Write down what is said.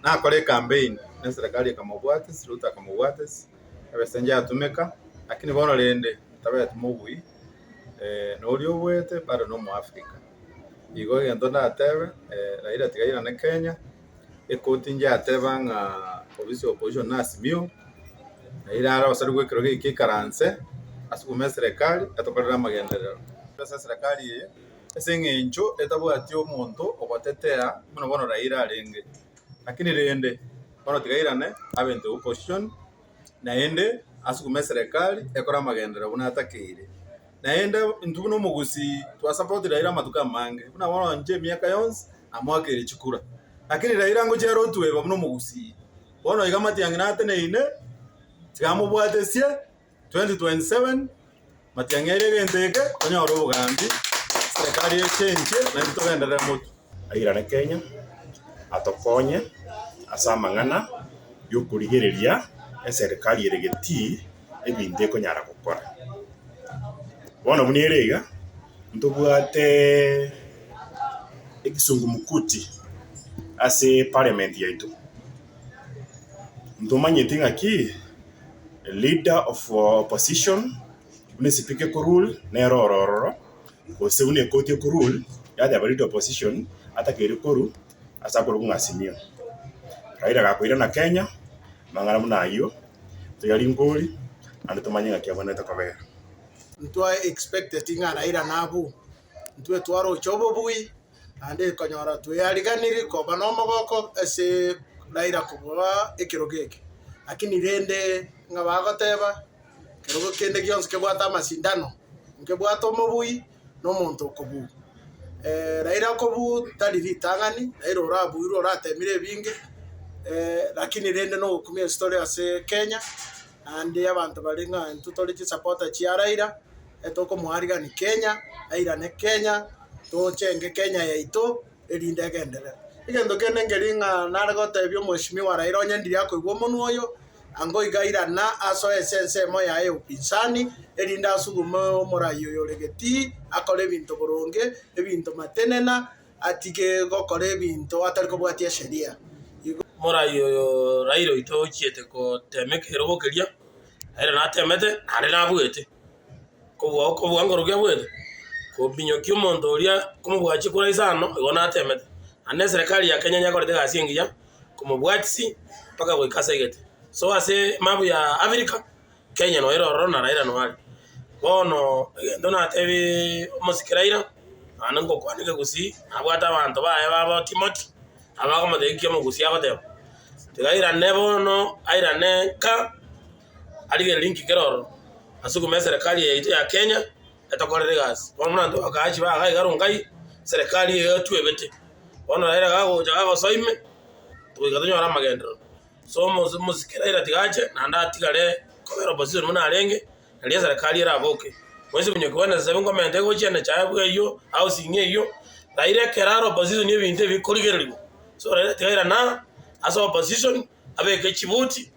Nakore ekampeini na eserekari ekamobwatisia, Ruto akamobwatisia, ebesa enche yatumeka, lakini bono rende tabeti mobui, na oria obuete bado na omoafrika. Igo egento ndatebe, Raila tiga airane Kenya, ekoti inche yateba ng'a ofisi ya opposition na Azimio, Raila aroseriwe ekerogo eke ekaranse, asugume eserekari etokorere amagenderero. Ase eserekari eye, ase eng'encho etabwati omonto ogotetea buna bono Raila arenge. Lakini rende, bono tiga airane abe into opposition, naende asugume eserekari ekore amagenderero buna atakeire. Naende intwe buna omogusii twasapotire Raila amatuko amange, buna bono inche emiaka yonsi namoakeire chikura. Lakini Raila ngochia ere otweba buna omogusii. Bono iga Matiang'i nateneine, tiga amobwatesie 2027, Matiang'i aire egento eke, tonyore obogambi, eserekari echenchie, naintwe togenderere motwe. Airane Kenya atokonye ase amang'ana y'okorigereria eserikari ere getii ebinto ekonyara gokora. Bono buna ere iga, ntobwate ekesungumukuti ase parliament yaito, ntomanyeti ng'aki leader of opposition buna espeaker ekorule nere ore ororo, gose buna ekoti ekorule yateba leader of opposition atakeire korwa ase akorokwa ng'a Azimio. Raila gakoirana Kenya, amang'ana buna ayio. Tiga rinkori, naende tomanye ng'aki abwenerete kobera. Ntwa expecteti ng'a Raila nabwo, intwe twaroche obobui, naende ekonyora tweariganiri koba na omogoko ase Raila kobua ekerogo eke. Lakini rende ng'a bagoteba, kerogo kende gionsi kebwate amasindano, nkebwate omobui. nomonto okobua. Raila okobua tari ritang'ani, Raila orabuirwe oratemire ebinge, lakini rende nogokumia ase tore ase Kenya, naende abanto baria ng'a intwe tore chisupporter chia Raila, etokomoarigani Kenya, airane Kenya, tochenge Kenya yaito erinde egenderere. Egento kende nkeri ng'a nare gotebia omweshimiwa Raila onye ndiri akoigwa omonwa oyo, Ango iga airana asoe ase ensemo yaye y'obopinzani, erinde asugume omorai oyo ore getii, akore ebinto boronge, ebinto matenena, atige gokora ebinto atari kobwatia esheria. Igo. Omorai oyo Raila oito ochiete gotema ekerogo keria, Raila natemete naende nabuete, kobua okobua nkorokia abuete, kominyokia omonto oria komobua chikura isano, igo natemete. Naende eserekari ya Kenya nyakorete egasi engiya. komobwatisi mpaka goika ase egete. So ase emapu ya Africa, Kenya noyo ere ororo na Raila noyo are. Bono egento natebi omosike Raila, naende ngokwana ekegusii, nabwate abanto baye babo Timothy, abakomotebia nki omogusii agoteba. Tiga airane bono, airane nka, arigererie nki kere ororo, asugume eserekari yaito ya Kenya, etokorere egasi. Bono buna intwe abakaachi ba iga iga Rongai, eserekari eye etwebete. Bono Raila gagocha gagosoa ime, togoika tonyore amagenderero. So omosi omosike Raila tiga ache, naende atigare kobera opposition buna arenge, nario eserekari eraboke. Moise konyokiwa na sasa nkomenta egochia NHIF eywo, housing eywo, Raila ekero are opposition ebinto ebi bikorigereriwa. So Raila tiga airane aa, ase opposition, abeke chibuti.